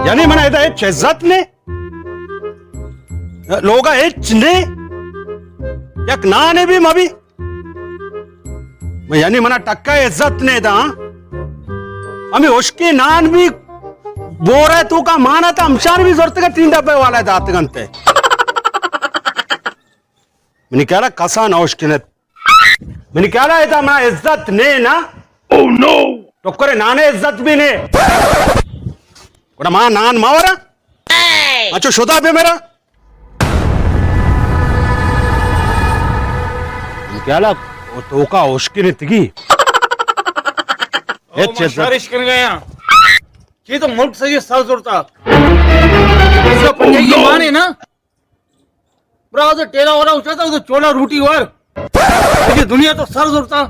یعنی منا ادا ہچ عزت نے، لوگا ہچ نے، یک نانے بھی مبی۔ یعنی منا ٹکا عزت نے دا۔ ہمیں اشکی نان بھی بورے تو کا مانا تا ہمشان بھی زورتے کا تین ڈبے والا دات گنتے۔ منی خیالا کسا نہ اشکنت۔ منی خیالا ادا منا عزت نے نا۔ Oh no! ٹکرے نانے عزت بھی نے۔ گڑا ما نان ما ورا؟ اچھا شدا بے میرا۔ منی خیالا توکا اشکنتگی۔ او ہچ ما عزت۔ شارش کر گیا۔ یہ تو ملک سے یہ سر زورتا۔ اس کا پنجائی کی مان ہے نا؟ برا، تو ٹیلا والا اچھا تھا، تو چولا روٹی وار۔ یہ دنیا تو سر زورتا۔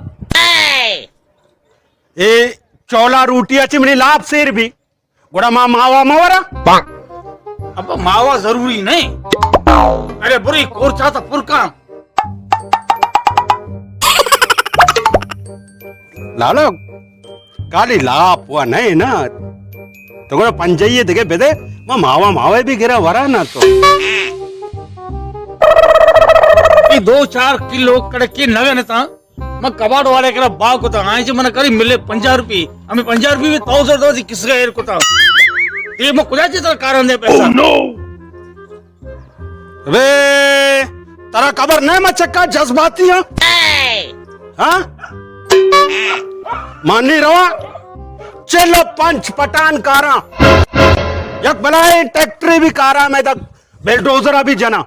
اے چولا روٹی اچھی منی لاپ سیر بھی۔ گڑا ما ماوا مورا؟ ابا، ماوا ضروری نہیں۔ ارے بری کورچا تو پرکا۔ لالا، کالی لاپ و نہیں نا۔ تو گڑا پنجائی دگے بدے، ما ماوا ماوا بھی گرا ورا نا تو۔ یہ دو چار کلو کڑکی نگن تا، ما کباڑ والے کرا باغ کو تا، آئیں چے من کری ملے پنجاہ روپی، ہمیں پنجاہ روپی بھی تو زر دو کس کا ایر کو تا۔ یہ ما کجا چے تر کارن دے پیسہ۔ Oh no! ابے، ترا خبر نہ، ما چکا جذباتی ہاں؟ ہاں؟ مانی روا، چل و پنچ پٹان کاراں، یک بلائیں ٹریکٹری بھی کاراں، میں تک بلڈوزر بھی جنا،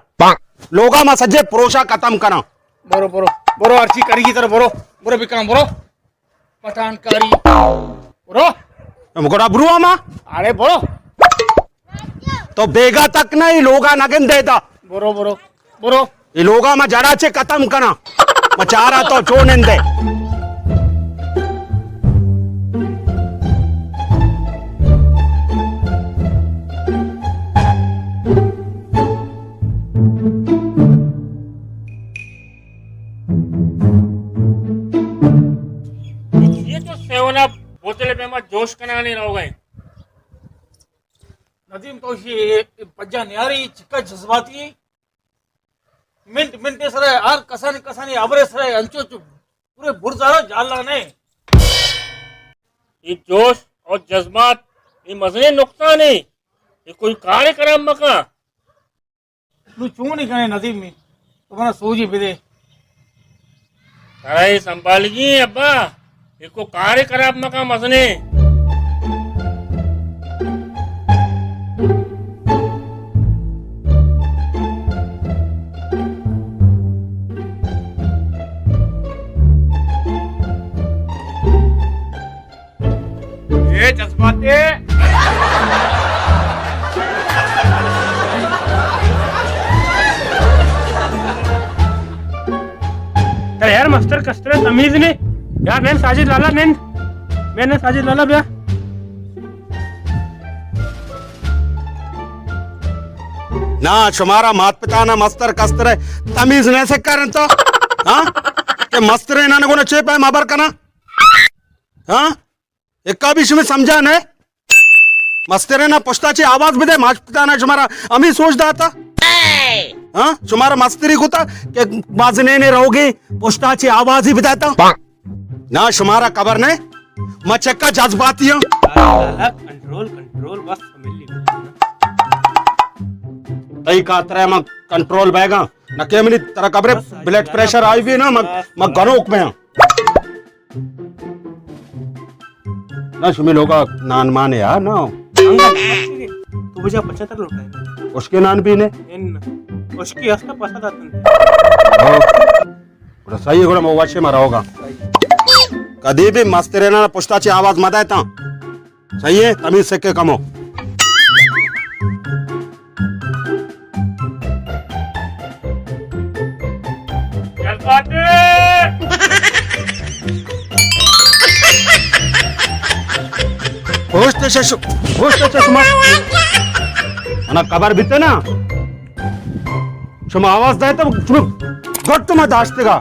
لوگا ما سجے پروشا ختم کراں۔ برو، برو، برو، ہرچی کری گی تر برو، برو بکاں، برو۔ پٹھان کاری۔ برو۔ ہم گڑا برو ہما۔ ارے برو۔ تو بیگا تک نہیں، لوگا نگن دے دا۔ برو، برو، برو۔ یہ لوگا ما جڑا چے ختم کنا۔ ما چارا تو چو نندے۔ یہ تو سیونا بوتل پہ ما جوش کنانے رہو گئے۔ ندیم تو یہ پجا نیاری چکا جذباتی۔ منٹ منٹ سرے ہر کسانی کسانی ابرے سرے انچو چو پورے برزارا جالا نے۔ یہ جوش اور جذبات یہ مزنے نقطہ نہیں، یہ کوئی کارے کرام مکا۔ نوں چون ء کنئے ندیم، تو منا سوجے بدے۔ ترا اے سنبھالگی ایں ابا، ایکو کارے خراب مکن مزنیں۔ اے جذباتے۔ ترا یار مستر کستر تمیز نے۔ یار نند ساجد لالا نند۔ میں نند ساجد لالا بیا۔ نا، شمارا مات پتا نا مستر کستر تمیز نے سکھا رہتا۔ ہاں؟ کہ مستر انہاں گونا چے پہ مبر کنا؟ ہاں؟ اکا بھی شمے سمجھا نہ؟ مسترے نا پشتا چے آواز بدے، ماش پتا نا شمارا ہمیں سوچ داتا۔ ہاں؟ شمارا مستری کتا کہ بازنے نے رہو گے، پشتا چے آواز ہی بداتا۔ نا، شمارا خبر نہ، ما چکا جذباتی ہاں۔ کنٹرول، کنٹرول، بس ملی۔ تئی خاطر ہے ما کنٹرول بیگا، نہ کہ منی ترا خبر ہے، بلڈ پریشر آئی بھی نا، ما، ما گنوک میں ہاں۔ نا، شمی لوگا نان مان یا نا؟ تو بجا پچا تر لوٹا ہے۔ اس کے نان بھی نے؟ ان۔ اس کی اس کا پسا داتن۔ ہاں۔ گڑا صحیح ہے، گڑا مو وشے ما رہوگا۔ کدی بھی مسترے نا پشتا چے آواز مدائے تا۔ صحیح ہے، تمیز سکے کمو۔ پشت چشم، پشت چشم۔ انا خبر بیتے نا۔ شما آواز دائے تو شما گٹ ما داشتگا۔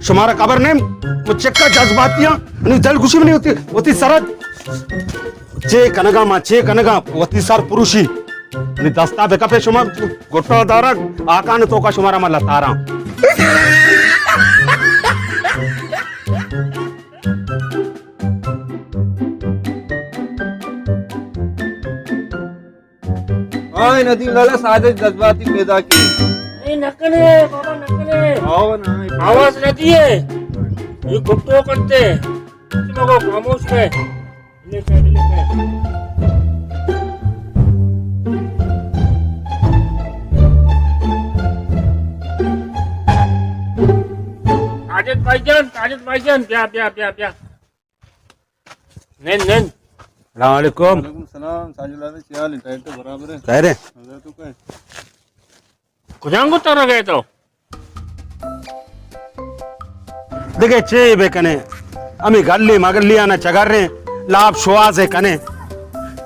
شمارا خبر نہیں، من چکا جذباتی ہاں، منی دل گوشی منی وتی، وتی سرا چے کنگا، ما چے کنگا، وتی سر پروشی۔ منی دستا بکپے شما گٹا دارا، آکان توکا شمارا ما لتاراں۔ ہاں، ندیم لالا ساجد جذباتی پیدا کی۔ اے نہ کنے، بابا نہ کنے۔ آو نا، آواز نہ دیے۔ یہ گٹو کرتے۔ مگو خاموش ہے۔ ساجد بھائی جان، ساجد بھائی جان، بیا، بیا، بیا، بیا۔ نند، نند۔ السلام علیکم۔ وعلیکم السلام۔ ساجد لالا، چی حال ہے؟ ٹائٹ تو برابر ہے؟ خیر ہے؟ خیر تو کہے؟ کجام کو تر گئے تو؟ دیکھے چے بے کنے، ہمیں گلی مگلی آنا چگریں، لاپ شوازے کنے۔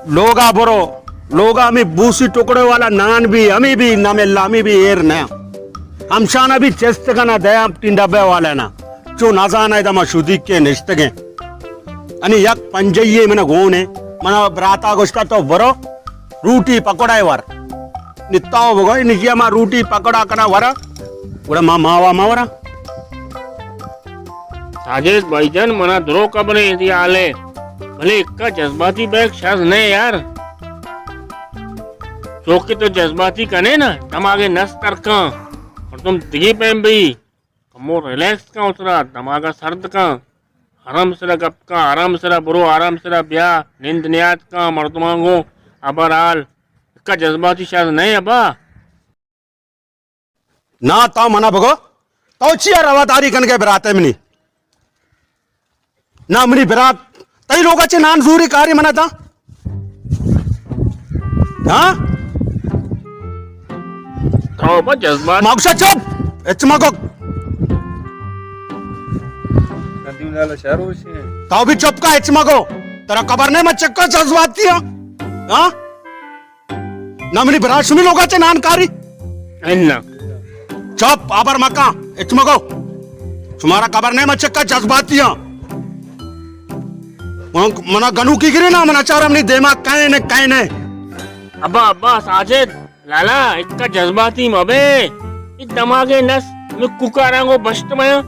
لوگا برو، لوگا ہمیں بوسی ٹکڑے والا نان بھی، ہمیں بھی نہ ملا، ہمیں بھی ایر نہ۔ ہمشانا بھی چست کنا دیا ٹین ڈبے والا نا۔ چو نزانہ ادا ما شدیک کے نشتگیں۔ انی یک پنجئی من گون ہے۔ منا براتا گوشتا تو برو روٹی پکوڑا ور۔ نی تو بگو نی ما روٹی پکوڑا کنا ورا۔ گڑا ما ماوا ما ورا۔ ساجد بھائی جان، منا درو خبریں دی حالے۔ بھلے اکا جذباتی بیگ شاز نہ یار۔ چوکہ تو جذباتی کنے نا، دماغے نس ترکاں۔ اور تم دگی پیم بئی۔ کمو ریلیکس کن اترا، دماغا سرد کن، آرام سرا گپ کن، آرام سرا برو، آرام سرا بیا، نند نیاد کن، مردمان گو ابر حال، اکا جذباتی شاز نہ ابا۔ نا، تو منا بگو، تو چیا رواداری کنگے برات منی؟ نا منی برات، تئی لوگا چے نان زوری کاری منا دا؟ ہاں؟ تو با جذبات۔ ماگوشا چپ، اچ مگو۔ ندیم لالا شہر ہوشی ہے۔ تو بھی چپ کا، اچ مگو۔ ترا خبر نہیں میں چکا جذباتی ہوں؟ ہاں؟ نہ منی برا شمی لوگا چے نان کاری؟ اناں۔ چپ، آبر مکاں، اچ مگو۔ شمارا خبر نہیں، من چکا جذباتی ہاں۔ من، منا گنوکی گری نا، منا چارا منی دیما کئے نے، کئے نے۔ ابا، ابا، ساجد، لالا، اکا جذباتی مبے۔ ای دماغے نس، میں کوکاراں گو بشت میاں۔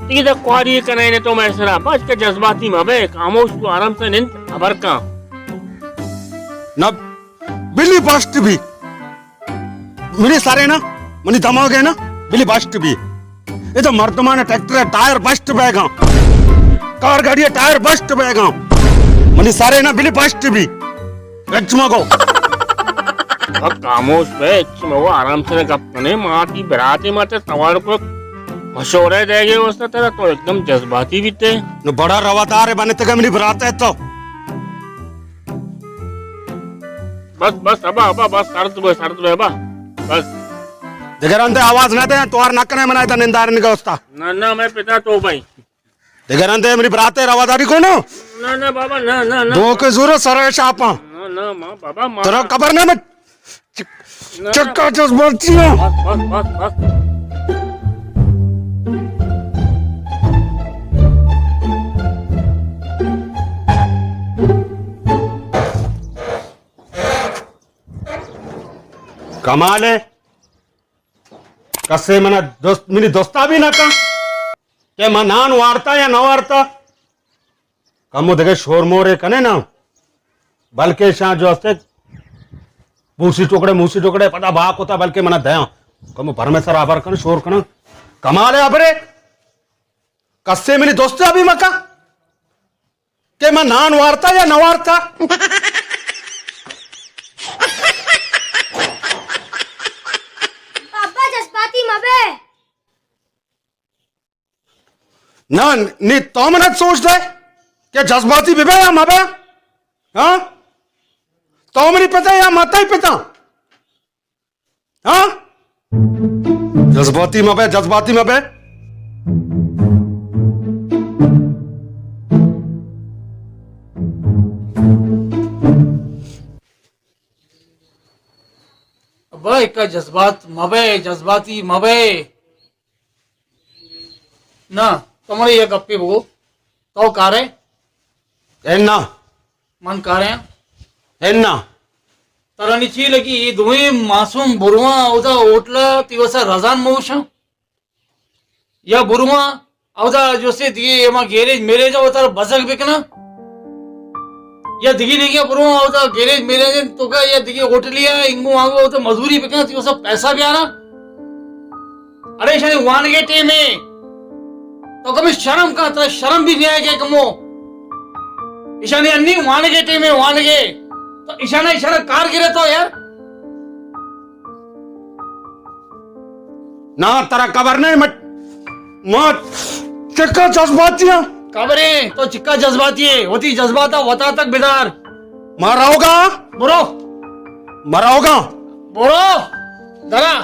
تیگہ دا کواری کنائینے تو مئے سرا، بچ کہ جذباتی مبے، خاموش تو آرام سے نند، خبر کن۔ نہ، بلی بشت بی۔ منی سرے نا، منی دماغے نا، بلی بشت بی۔ اے تو مردمان ٹریکٹر ٹائر بشت بیگا۔ کار گاڑی ٹائر بشت بیگا۔ منی سرے نا، بلی بشت بی۔ اچ مگو۔ بس خاموش بے، اچ مگو، آرام سے گپ کنے، ما تی براتے ما تے سوال کو مشورہ دے گے واسطہ ترا تو ایک دم جذباتی بیتے۔ نو بڑا روادار ہے بنے تک منی برات ہے تو۔ بس، بس، ابا، ابا، بس، سرد بے، سرد بے، ابا۔ بس۔ دگران تے آواز نہ دے، توار نہ کنے منا ادا نندار نگوستا۔ نہ، نہ، میں پتا تو بھائی۔ دگران دے منی براتے رواداری کو نو۔ نہ، نہ، بابا، نہ، نہ، نہ۔ دو کے زورو سر شاپاں۔ نہ، نہ، ماں، بابا، ماں۔ ترا خبر نہ مت۔ چ-، نہ، نہ۔ چکا جذباتی ہوں۔ بس، بس، بس، بس۔ کمال ہے۔ کسے منا دوست، منی دوستا بھی نہ کن کہ من نان وارتا یا نہ وارتا۔ کمو دگہ شور مورے کنے نا، بلکہ شاں جو استے موسی ٹکڑے، موسی ٹکڑے پدا با کوتا، بلکہ منا دیاں۔ کمو بھر میں سر آبر کن، شور کن۔ کمال ہے ابرے، کسے منی دوستا بھی مکا۔ کہ من نان وارتا یا نہ وارتا؟ بابا جذباتی مبے۔ نہ، نی تو من سوچ دے کہ جذباتی ببے یا مبے؟ ہاں؟ تو منی پتا یا ماتا ہی پتا؟ ہاں؟ جذباتی مبے، جذباتی مبے۔ ابا، ایک جذبات مبے، جذباتی مبے۔ نہ، تو منا یک گپے بگو، تو کارے؟ اے نہ۔ من کارے؟ اے نہ۔ ترا نی چی لگی، اے دوئیں معصوم برواں اودا ہوٹلا تی وسا رزان موشاں؟ یا برواں اودا جو سے دیگه اما گیریج میریج وتارا بزگ بکناں؟ یا دگی نیگے برو اودا گیریج میریج توکا یا دگی ہوٹلیا انگو آنگو اودا مزوری بکن، تی وسا پیسہ بیارا۔ اڑے ایشانی وانگے ٹیمے، تو کمی شرم کا، ترا شرم بھی نہیں آئے گا کمو۔ ایشانی انی وانگے ٹیمے وانگے، تو ایشانا، ایشانا کار گرے تو یار۔ نا، ترا خبر نہیں، مٹ-، ما چکا جذباتی ہاں۔ خبریں، تو چکا جذباتی ہے، وتی جذباتا وتا تک بدار۔ ما رہوگا؟ برو۔ ما رہوگا؟ برو۔ درا۔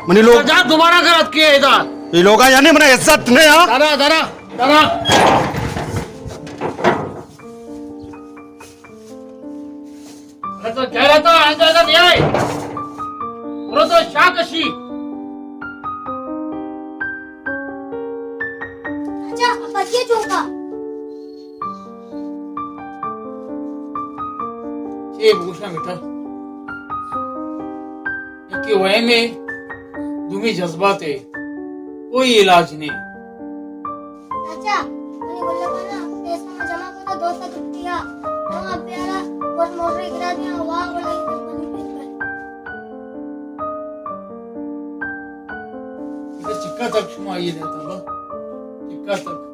منی لوگ۔ جا دوبارہ کر اتکے ادا۔ یہ لوگا یعنی منا عزت نہیں، ہاں؟ درا، درا، درا۔ اڑے تو کہہ رہا تھا، آئندہ ادھر نہیں آئے۔ برو تو شاہ کشی۔ اچھا، اب بچیے چونکا۔ چے بگوشاں بیٹا؟ یکے وہم ہے، دومی جذبات ہے، کوئی علاج نہیں۔ چاچا، منی گلکانا پیسہ ما جمع کتا دو سد روپیہ۔ ہم اب بیارا گوش موٹر گرا دیا، واہ بڑا یہ بنی پیسہ۔ چکا تک شما آئیے دیتا با، چکا تک۔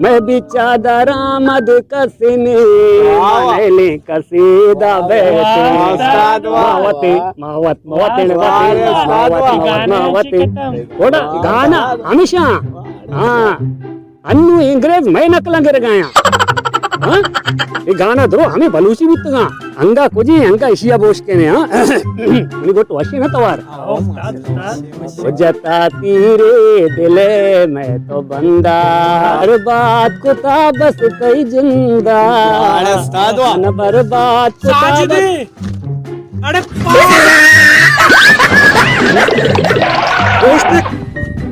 میں بھی چادر آمد کسی نے، واہ، واہ۔ منیلیں کسی دا بیٹے۔ واہ، استاد، واہ۔ ماوتے، ماوت، ماوتے، واہ، واہ، استاد، واہ۔ ماوت، ماوتے۔ گانا ہمیشہ، ہاں۔ انو انگریز مئے نقلاں گرگایاں۔ ہاں؟ اے گانا درو ہمے بلوچی بیتگاں۔ انگا کجیں، انگا اشیا بوشکنے، ہاں؟ منی گٹ وشی نہ توار۔ جتا تیرے دل میں تو بندہ، برباد کتا بس تئی جندا۔ اڑے استاد واہ۔ من برباد کتا بس۔ ساجدے۔ اڑے پا-، دوست۔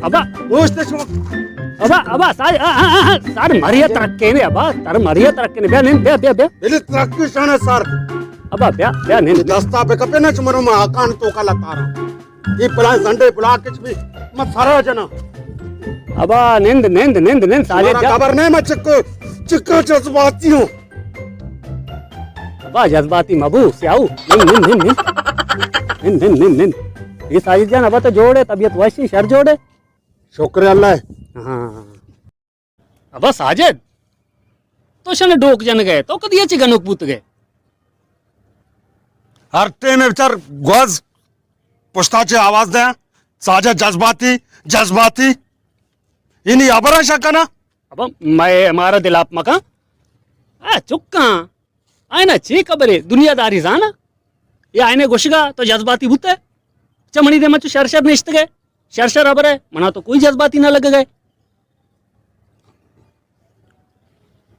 ابا۔ دوست شما۔ ابا، ابا، سار، آ، آ، آ، آ، سار مریا ترکے نے ابا، سار مریا ترکے نے۔ بیا نند، بیا، بیا، بیا۔ دلی ترکی شانا سار۔ ابا، بیا، بیا نند۔ دستا بکپے نا چمرو ما آکان تو کلا تارا۔ یہ پلا زنڈے پلا کچھ بھی ما سارا جنا۔ ابا، نند، نند، نند، نند، سارے تمہارا بیا۔ خبر نہیں، میں چکو، چکو جذباتی ہوں۔ ابا، جذباتی مبو، سیاہو۔ نند، نند، نند، نند۔ نند، نند، نند، نند۔ یہ ساجد جان، ابا تو جوڑے، طبیعت وشی، شر جوڑے۔ شکر اللہ۔ ہاں۔ ابا ساجد، تو شن ڈوک جن گئے، تو کدی اچی گنوک بوت گئے؟ ہر ٹیم بچار گوز پشتا چے آواز دے، ساجد جذباتی، جذباتی۔ اینی ابرا شکنا۔ ابا، میں ہمارا دل آپ مکان۔ آ، چکاں۔ آئینا چے خبرے؟ دنیا داری زانا؟ یا آئینے گوشگا تو جذباتی بوتے؟ چہ منی دیما چو شر شر نشتگے، شر شر ہبرے، منا تو کوئی جذباتی نہ لگگے۔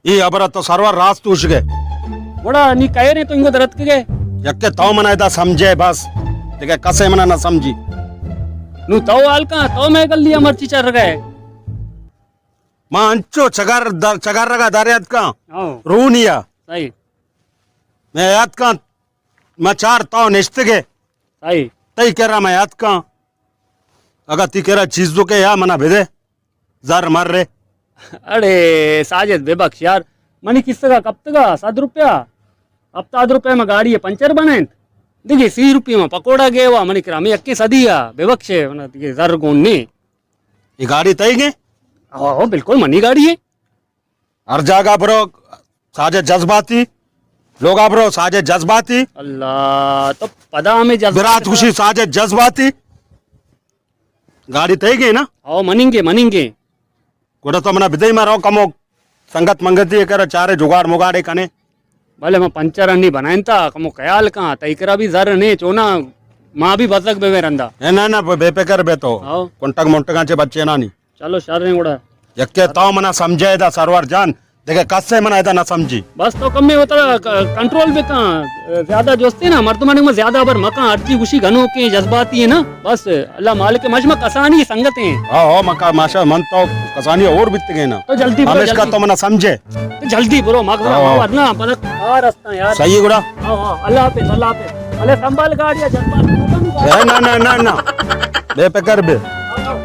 اے ہبرا تو سرور راست گوشگے۔ گڑا نی کئے رے تو انگو درتکگے؟ یکے تو منا ادا سمجھے بس، دگہ کسے منا نہ سمجھی۔ نو تو حال کن، تو مئے گلیا مرچی چر گئے۔ ما انچو چگر در، چگر رگا در یاد کن۔ ہاں۔ رونیا۔ صحیح۔ میں یاد کن، ما چار تو نشتگے۔ صحیح۔ تئی کرا ما یاد کن۔ اگا تی کرا چیز تو کے یا منا بدے۔ زر مر رے۔ اڑے ساجد بے بخش یار۔ منی کسگا کپتگا صد روپیہ۔ ہفتاد روپیہ ما گاڑی پنچر بنائنت۔ دیگه سی روپیہ ما پکوڑا گیوا، منی کرا میں یکے صدی آ۔ بے بخشے، منا دیگه زر گون نے۔ یہ گاڑی تئی گے؟ ہاں، ہاں، بالکل منی گاڑی ہے۔ ہر جاگہ برو ساجد جذباتی، لوگا برو ساجد جذباتی۔ اللہ، تو پدا ہمیں جذبات برات خوشی ساجد جذباتی۔ گاڑی تئی گے نا؟ او مننگے، مننگے۔ گڑا تو منا بدئی ما رو کمو سنگت منگتی ءِ کرا چارے جگاڑ مگاڑے کنے۔ بلے ما پنچر انی بنائیں تا، کمو خیال کن، تئی کرا بھی زر نے چونا، ما بھی بزگ بے رندا۔ اے نہ نہ، بے فکر بے تو۔ ہاؤ۔ کنٹگ منٹگاں چے بچے نانی۔ چلو شر ہیں گڑا۔ یکے تو منا سمجھے دا سرور جان، دیکھے کسے منا ادا نہ سمجھی۔ بس تو کمے ہوتا ک-، کنٹرول بکن، زیادہ جستے نا، مردمانی ما زیادہ بر مکن، ہرچی گوشی گنوکیں جذباتی ہے نا، بس اللہ مالک مجمع کسانی سنگت ہیں۔ ہاں ہاں، مکا ماشا من تو کسانی اور بیتگے نا۔ تو جلدی برو، ہمیش کا جلدی۔ تو منا سمجھے۔ تو جلدی برو، مگزرا ہاں، ہاں۔ ورنہ پلک آ رستہ یار۔ صحیح گڑا۔ ہاں ہاں، اللہ حافظ، اللہ حافظ۔ اللہ سنبھال گاڑی ہے، جذبات۔ اے نہ نہ نہ نہ۔ بے فکر بے۔ ہاں ہاں۔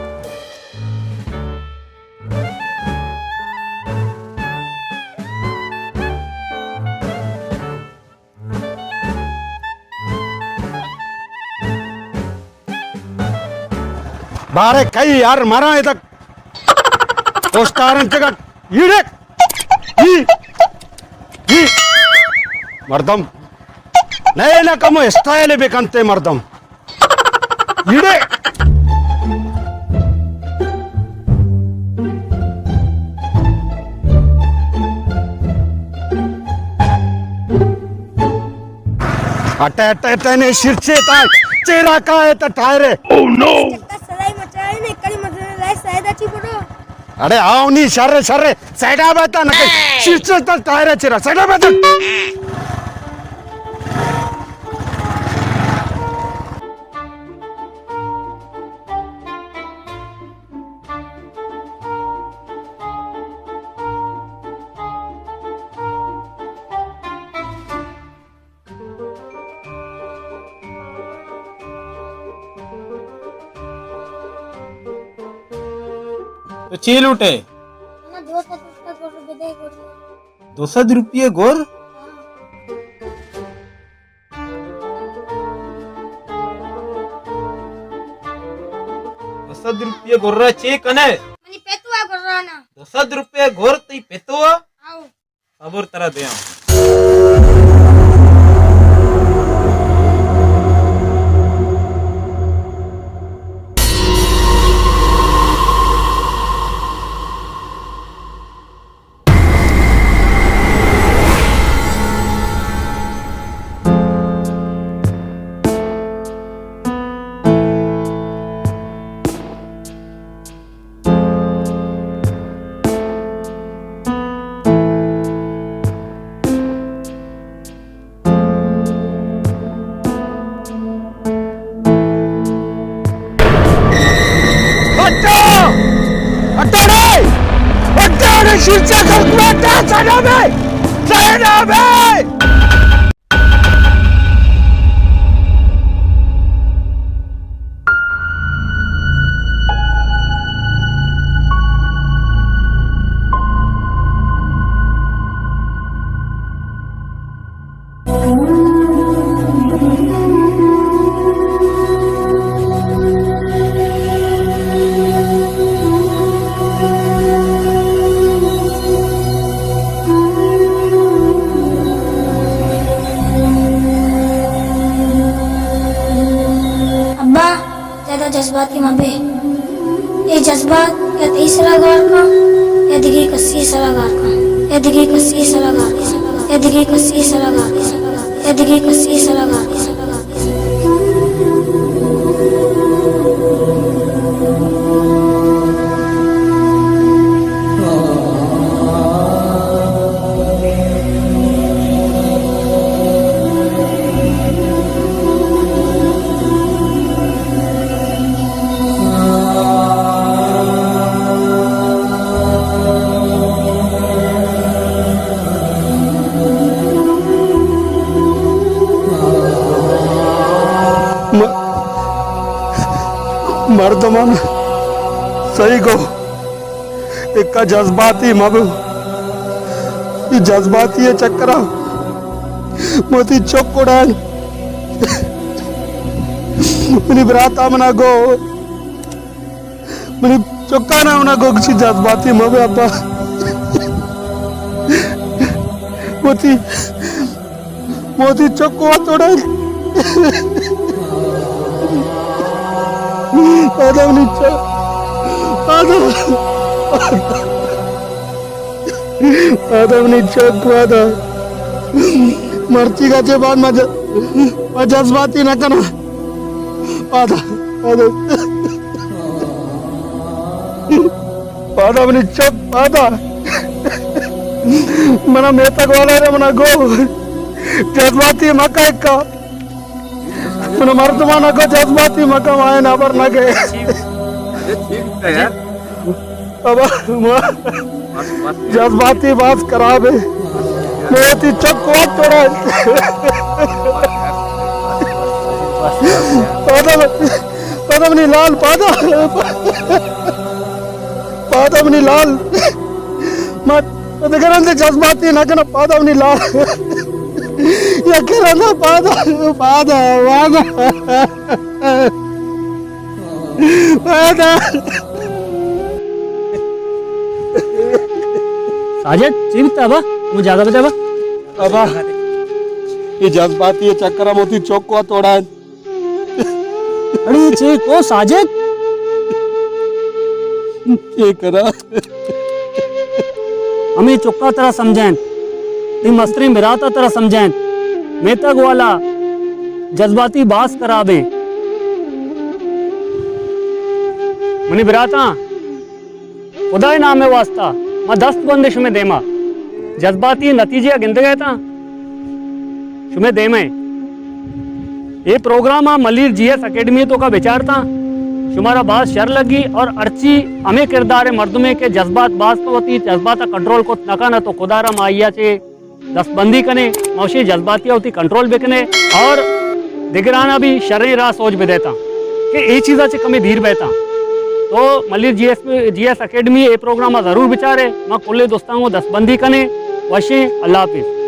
بارے کئی یار مراں ادا پوسٹارن چگا ایڑے۔ جی۔ جی۔ مردم۔ نئے نہ کمو اسٹائل بکنتے مردم۔ ایڑے۔ اٹے اٹے اٹے نے شرچے تا چیرا کا ہے تا ٹائرے۔ Oh no! چکا سلائی مچائے نے کڑی مزے لائے سائیڈا چی پڑو۔ اڑے آؤ نی، شر شر، سائیڈا بیتا نہ کہ شیشے تل ٹائر چرا، سائیڈا بیتا۔ تو چے لوٹے؟ منا دو سد روپے گور بدے گور۔ دو سد روپے گور؟ ہاں۔ دو سد روپے گور را چے کنے؟ منی پتوا گور را نا۔ دو سد روپے گور تئی پتوا؟ آؤ۔ صبر ترا دیاں۔ ہٹو! ہٹو رے! ہٹو رے! شیشہ کھول کے بیٹھا، سڑا بے! سڑا بے! ابا، زیادہ جذباتی مہ بے۔ اے جذبات یا تئی سرا گار کن، یا دگہ کسی سرا گار کن، یا دگہ کسی سرا گار کن، یا دگہ کسی سرا گار کن، یا دگہ کسی سرا گار کن۔ م-، مردمان صحیح گو، اکا جذباتی مبو۔ یہ جذباتی ہے چکرا۔ موتی چک اڑان۔ منی براتا منا گو۔ منی چکانا منا گو کسی جذباتی مبے ابا۔ موتی، موتی چکو توڑے۔ آدم نیچا۔ آدم۔ پادا منی چک، پادا۔ مرچی کا چے بعد ما ج-، ما جذباتی نہ کنا۔ پادا، پادا۔ پادا منی چک، پادا۔ منا میتگ والا نے منا گو، جذباتی مکا کا۔ من مردماں نہ گو جذباتی مکم آئے نہ بر نہ گئے۔ ابا، جذباتی باز خراب ہے۔ میں تی چک کو توڑا۔ پادا، پادا منی لال، پادا۔ پادا منی لال۔ ما تو دگران دے جذباتی نہ کنا، پادا منی لال۔ یا کرا نہ پادا، پادا، پادا۔ پادا۔ ساجد، چی بیتا ابا؟ مجھے اجازت دے ابا۔ ابا، یہ جذباتی یہ چکر ہم ہوتی چوک کو توڑا ہے۔ اڑے چے کو ساجد؟ چے کرا؟ ہمے چکا ترا سمجھائیں، تئی مستریں براتا ترا سمجھائیں، میتگ والا جذباتی باز خراب ہیں۔ منی براتاں، خدائے نام ءِ واسطہ ما دست بندیں شمے دیما، جذباتی نتیجہ ءَ گندگ ءَ اتاں شمے دیما۔ اے پروگرام ءَ ملیر جی ایس اکیڈمی ءِ توکا بچارتاں، شمارا باز شر لگی اور ہرچی ہمے کردار ءِ مردمے کہ جذبات باز تو وتی جذبات ءَ کنٹرول کت نہ کن تو خدا را ما آئی ءَ چے دست بندی کنے، ما وشیں جذباتی ءَ وتی کنٹرول بکنے اور دگران ءَ بھی شریں راہ سوج بدیتاں کہ اے چیز ءَ چہ کمے دیر بیتاں۔ تو ملیر جی ایس، جی ایس اکیڈمی اے پروگرام ءَ ضرور بچارے، ما کلیں دوستاں کو دست بندی کنے، وشیں، اللہ حافظ۔